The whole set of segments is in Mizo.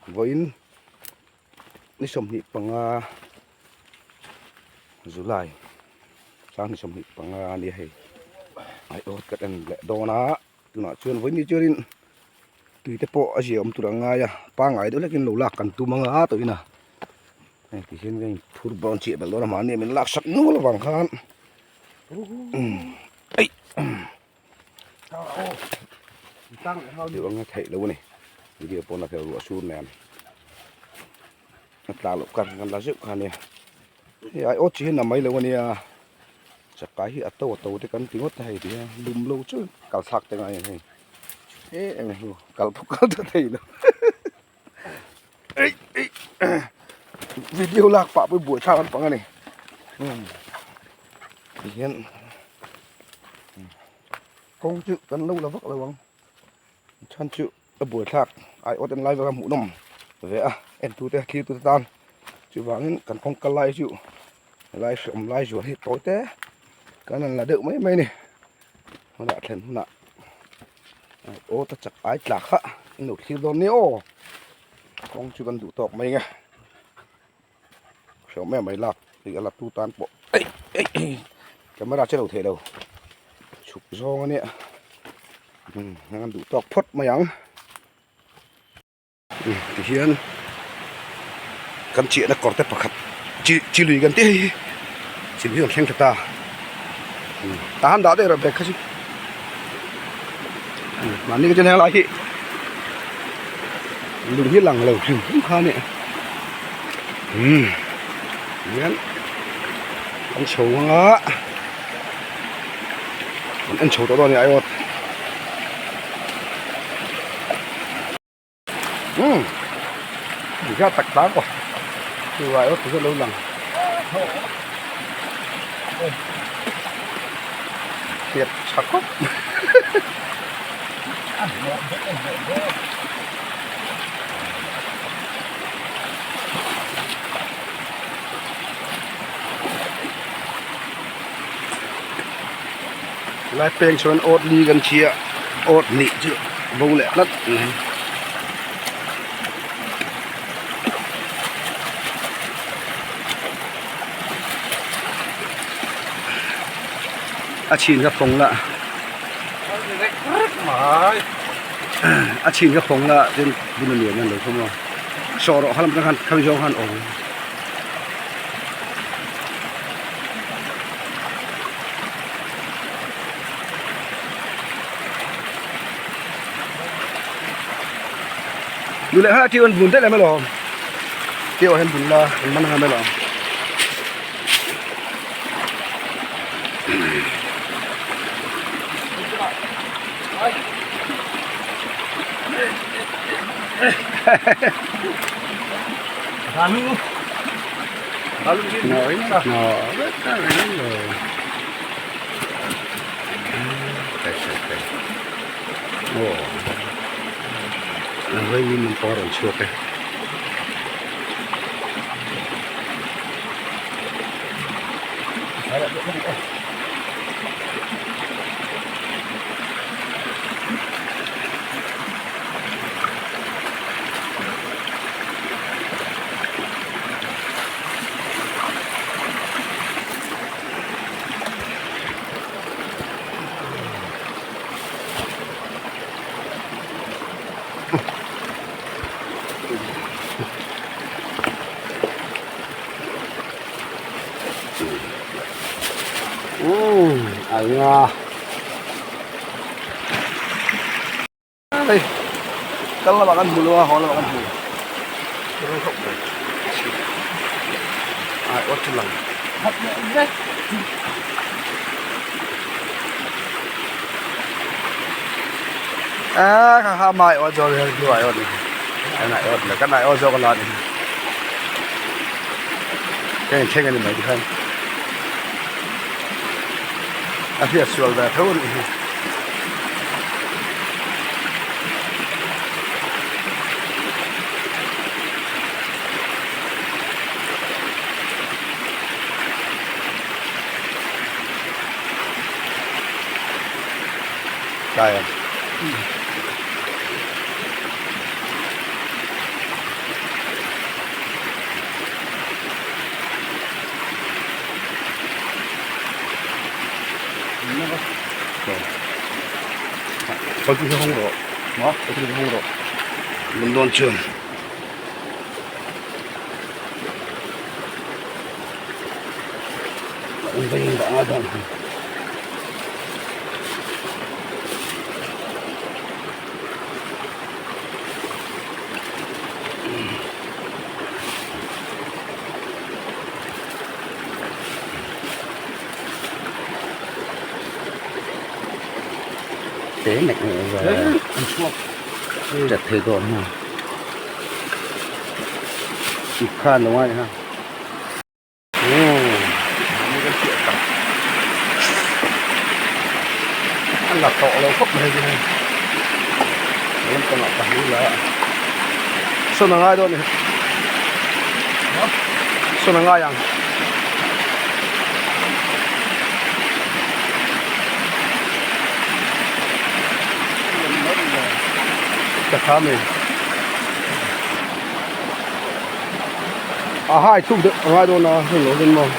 Vawiin ni 25 July sang ni 25 a nia hei aiawt ka en leh dawn a tunah chuan vawiin ni chuanin tui te pawh a zia awm tur a ngai a pangngai deuh hlekin lo lak kan tum ang a tawhin a hei ti hian ka inphur bawn chiah belh dawn a mahni min lak sak nual avang khan eih. Deuh anga theih lo a ni video pawn a fel ruah sur nen a tla loh kar kan la zeuh kha ania hei ai awt chi hi na mai lo ania chakai hi a to a to te kan ti ngawt a hei ti hian lum lo chu kal thlak te ngai a hei e eng hi kal pawh kal ta thei lo ei ei video lak pah pawh buai thlak lampang a ni ti hian. Kawng chu kan lo la vak lo ang chhan chu a buaithlak aiawt en lai veka hmuh nawm ve a entute thlirtute tan chuvangin kan kawng kal lai chu helai hreawm lai zual hi tawi te kan han la deuh mai mai a ni hunah thlen hunah aiawt a chak ai tla kha in lo thlir dawn nia aw kawng chu kan duh tawk mai nge. Hreawm em mai lak tih a la tu tan pawh eih eih eih camera che lo theih lo chhuk zawng a nia umm an duh tawk phawt mai ang tihian kan chiahna kawr te pakhat chi chi lui kan tih hei hi chi lui an thleng ta ta tah han dah daih rawh bag kha chu mahni ka chuan helai hi lung hi lang lo hrim hrim kha ania umm hian kan chho ang a kan en chho tawh dawn a ni aiawt umm zat tak tak aw chu aiawt chu lo lang tiat tha khawp Lai peng chuan awt li kan thi a awt hnih chu bo leh tlat mai. A chhin ka fawng la a chhin ka fawng la chuan bun a lian a lo khawm a sawh rawh kha lam atang khan khami zawng khan awm. Duh leh kha tiu an bun daih leh mai lo tiu ah hian bun la an man anga mai lo. Nổi nổi rồi mình to rồi chuột đây. Hei kal lamah kan hmu lo a haw lamah kan hmu ai awt chu lang a kha kha mai awt zawk hian hnu ai awt ni kan ai awt kan ai awt zawk a la ni ka inthleng a ni mai tikhan a hriat sual ve tho a nih hi. Kai a. Kal chu hawng rawh maw kal chu hawng rawh lum dawn chuan. Chặt thầy gọn ha khan đúng không ha. An la tawh lo khawp mai hi lam pangah ka hmu la sawn a ngai dawn a ni sawn a ngai ang. Ka tha mai a hai thuk deuh a ngai dawn a heng lo rin maw.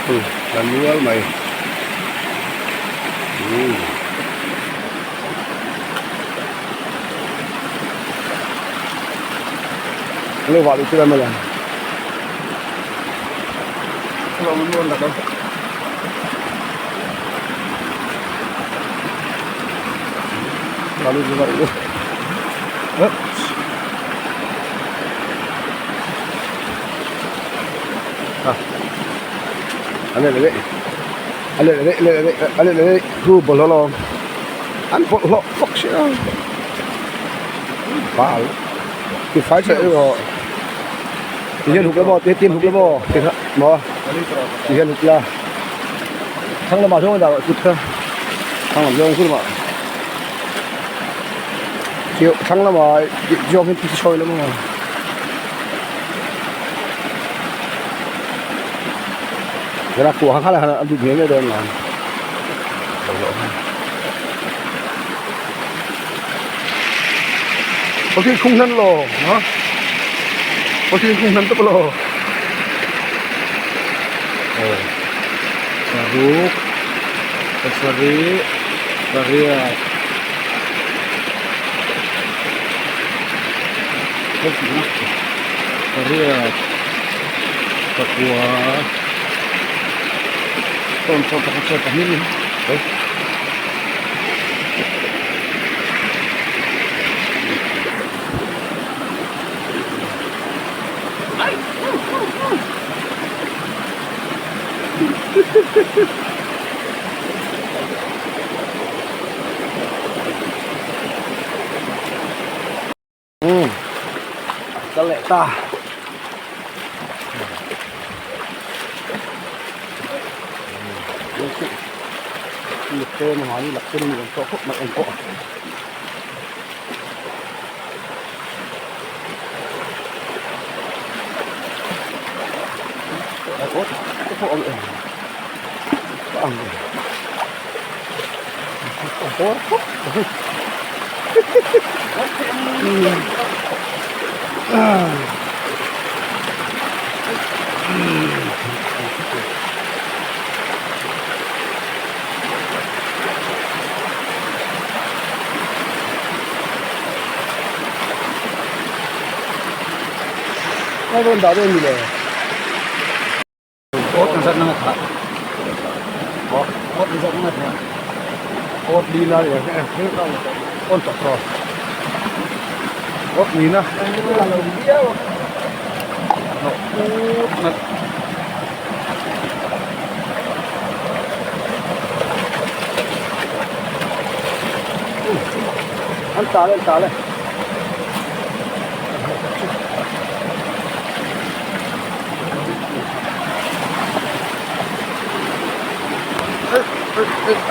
He la nual mai umm lo vah duh chu mai ang thu bawlhhlawh lo an bawlhhlawh vak sia bal tifai chhe erawh ti hian huk la maw ti hian huk la maw ti kha maw ti hian huk la thlang lamah zawng a dah kut kha thlang lam zawng lamah thlang lamah zawng hi ti sawi la maw. Kua kha kha a lut ngei ngei dawn lo. Có khi không năn lò nó có khi không năn tốc lò Paruk pasarih pariat pariat pakua sawm pakhat sawm pahnih ni. Umm kal leh ta Dah dawn ni le. Awt ang zat na kha. Awt ang zat na kha. Awt li na le on tawh tawh. Awt ni na. An ta le an ta le.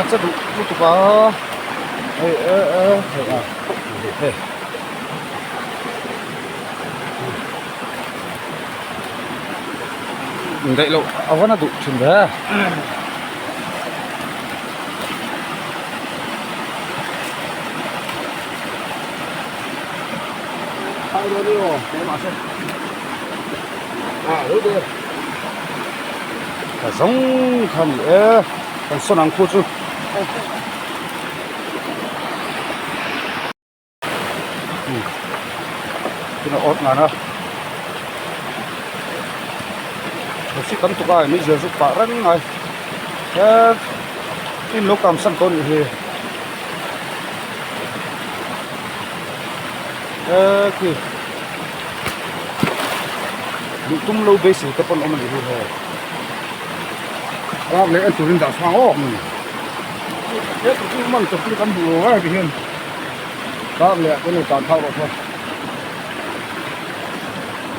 A cha duh lutuk a hei e e hei a hei. Indaih loh a va na duh thin ve. Ka zawng kha ni e kan sawn ang khu chu. Tuna awt ngan a thosi tam tuk a meizial zuk pah reng mai he in lo kam san tawh a nih hi he khi duh tum lo beisei te pawn awm a nih hi hei Rak leh en turin dah chhuang aw he chu man chawp chu kan duh lo ngai ti hian. Kar leh kan lo tan phak rawh chuan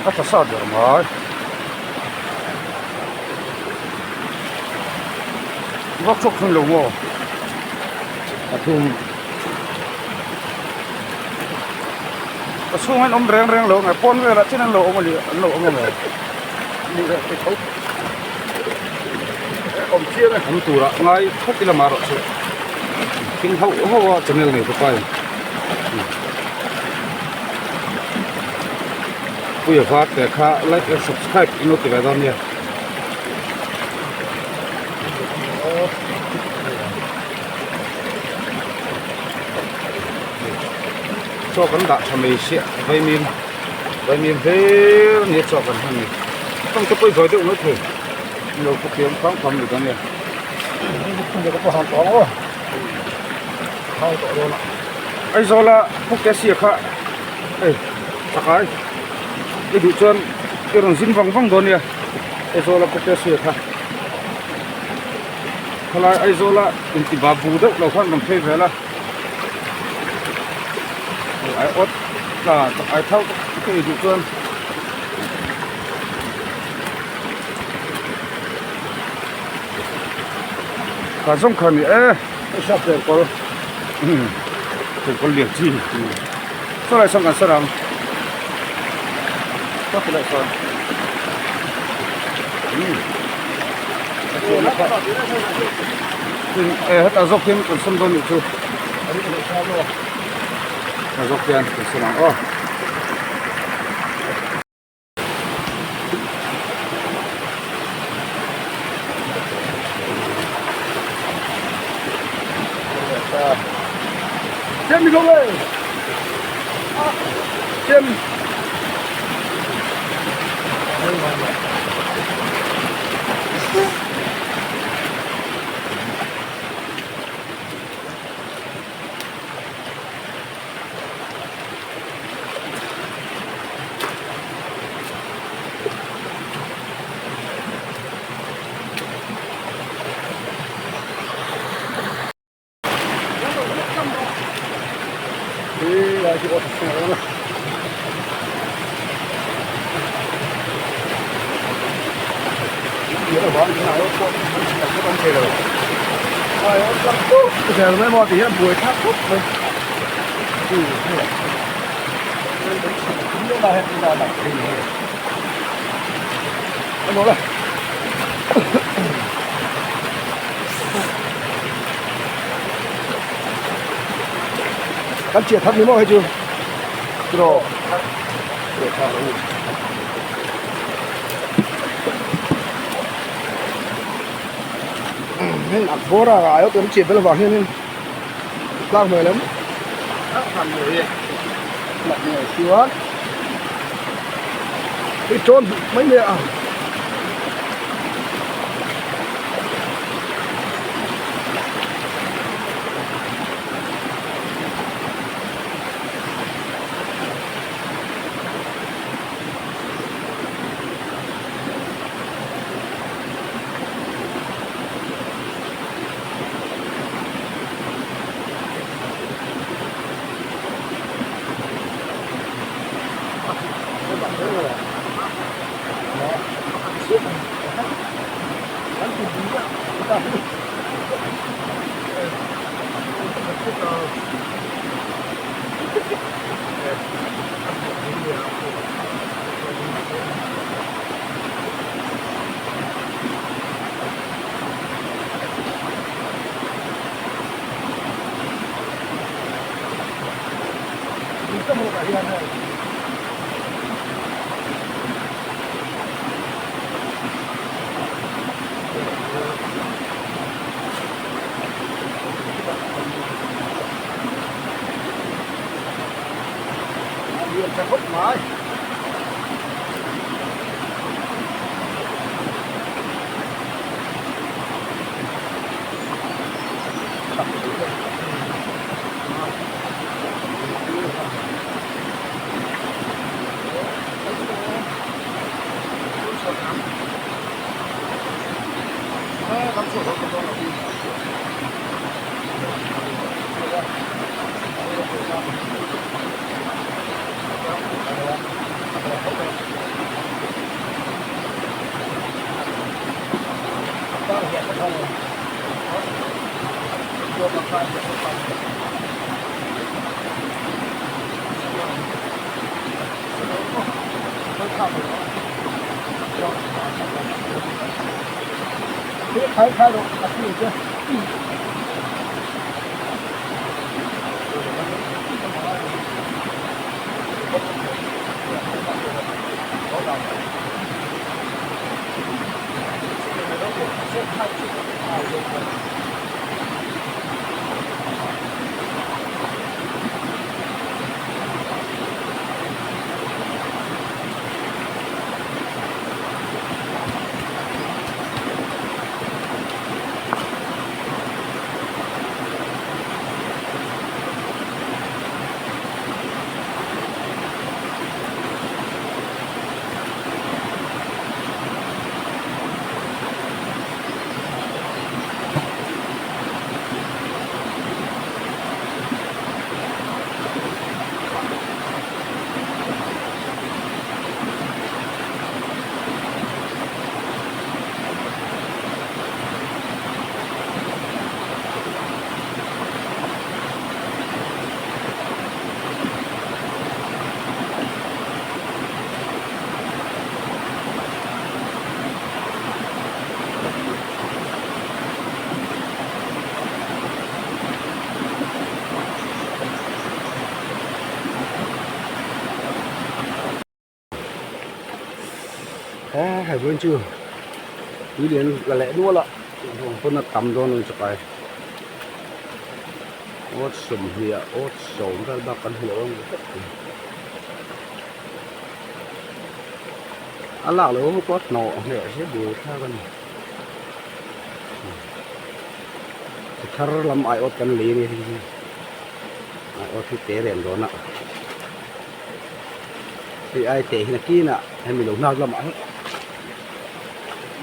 a tha sa ber mai. Vak chawk thun lo maw? A thum. Ka chhung an awm reng reng lo nge pawn velah chin an lo awm a ni an lo awm ang e. Ni leh pe tho. Awm chiang e. Awm turah ngai phawt ila mah rawh chu. Thing hauh hauh a channel nei bawk a in. Puia var te kha like and subscribe in lo ti ve dawn nia. Chaw kan dah tha mai sia vaimim vaimim hlir a nia chaw kan hman ni. Tawng te pawh i zawi deuh mai thei. Lo khawpiang phang phang ni dawn nia. Aizawla Pukte sia kha hei thakai i duh chuan i rawn zin vang vang dawn nia Aizawla Pukte sia kha khalai Aizawla inti babu deuh lo khan rawn phei vel a ai awt tla ai thau te i duh chuan. Ka zawng kha ni e sap tel kawl tel kawl lian chi saw lai sawn kan sawn ang saw lai sawn e hetah zawk hian kan sawn dawn nih chu hetah zawk hian kan sawn ang aw. Xem đi không ơi Xem Kan chiah that ni maw hei chu tiraw chiah that lo ni a bawr a ai awt kan chiah vel avang hianin tlang hmel em chuan hei tawn mai mai a. He vawiin chu tui lian la leh nual a ruang pawn a tam dawn a ni chakai awt sawmhnih ah awt sawm vel bak kan hmu lo ang tlat mai a lak loh ho pawh a hnawh hneh hle bur thlak a ni thar lam aiawt kan lei a ni hei hi aiawt hi te reng dawn a. Hei ai teh hi nakinah hemi lo hnak lamah hian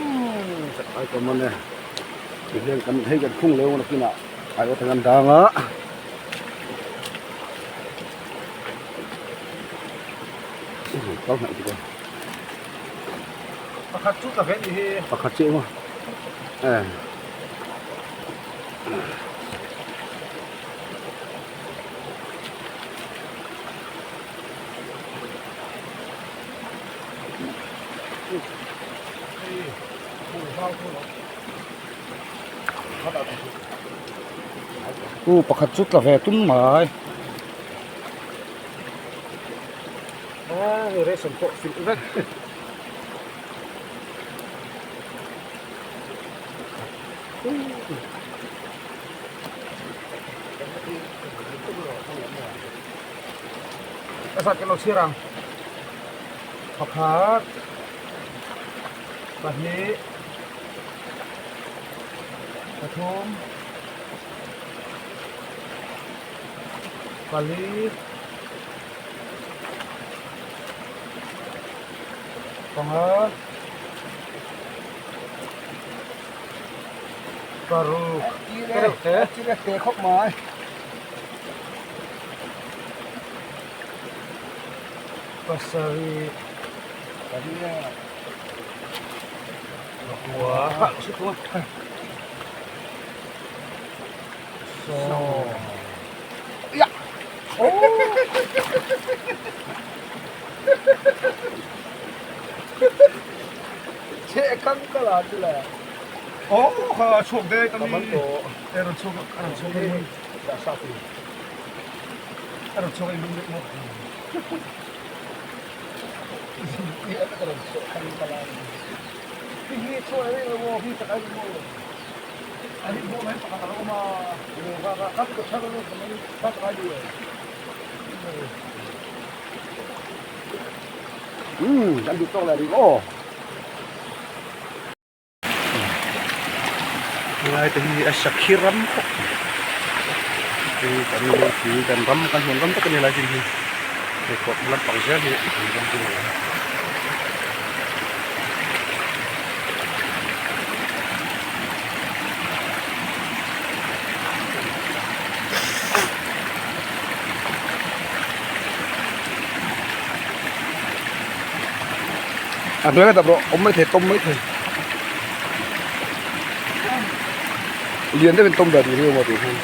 umm ai ka man e tihian kan hei kan khung leu nakinah ai awt an dang a kal hnaih tuk a pakhat chu ka ve ni hi pakhat chu emaw e U pakhat chu tla ve tum mai a ration pawh filh vek. A zat kan lo chhiar ang pakhat pahnih pathum pali panga paruk te khawp mai pasarih pakua sawm Che kang ka la chu le. Aw kha a chhuak dek a mi. E rawn chhuak a rawn chhuak in a rawn chhuak in lung leh maw. Hi hi chhuak reng lo maw hi tak ai maw. A hi maw mai pakhat a lo awm a. Ka ka thar lo ka mai ka tak ai duh e. Umm kan duh tawk leh rih aw. Helai te hi a sakhi ram khawp mai hei kan tui kan ram kan hmun ram tak a ni helai chin hi hei kawt lampang zel hi kan ram chu a ni a. A hnuai ka dap rawh awm mai thei tawm mai thei. Lian deuhin tawm ve tur hi awm a tih hian.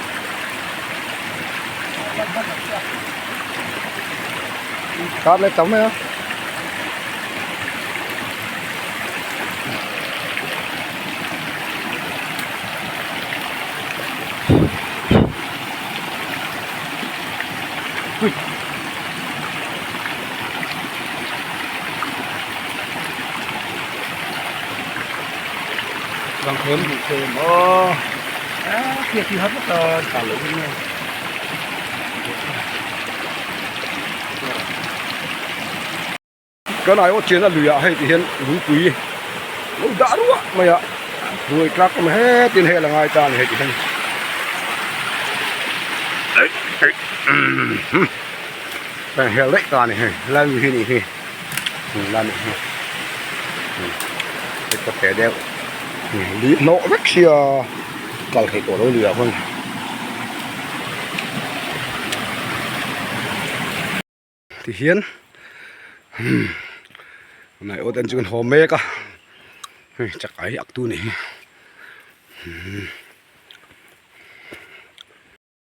Kar leh tam mai a. Vâng thêm thêm ô à kia thì hết rồi cả lũ nha Kan aiawh chian a luiah hei ti hian lungpui lo dah ruah mai a hnuai tlak awm hetin hei a la ngai ta a ni hei ti hian heng hel daih ta a ni hei lai mi hi nih hi lai mi hi hei pawt ve deuh li hnawh vek sia kal theih tawh lo luiah khawn. Tihian nai awt en chu kan haw mek a hei chakai ak tu nih hi.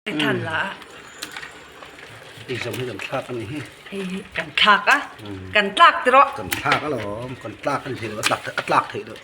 Than la a. Hei zawng hi kan thlak a ni hi. Hei hi kan thlak a. Kan tlak ti rawh. Kan thlak alawm kan tlak a ni thei lo a tlak a tlak theih loh.